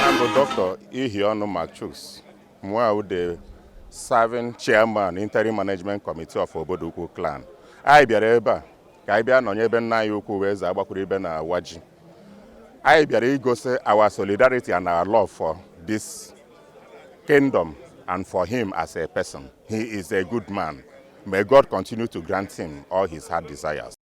I'm Dr. Ihionu Machus, mụ the serving chairman, interim management committee of Obodoukwu clan. Anyị bịara ebe a ka anyị bịa nọnye ebe nna anyị ukwu wee eze agbakwuru ibe na awa ji. Anyị bịara igosi our solidarity and our love for this kingdom and for him as a person. He is a good man. May God continue to grant him all his heart desires.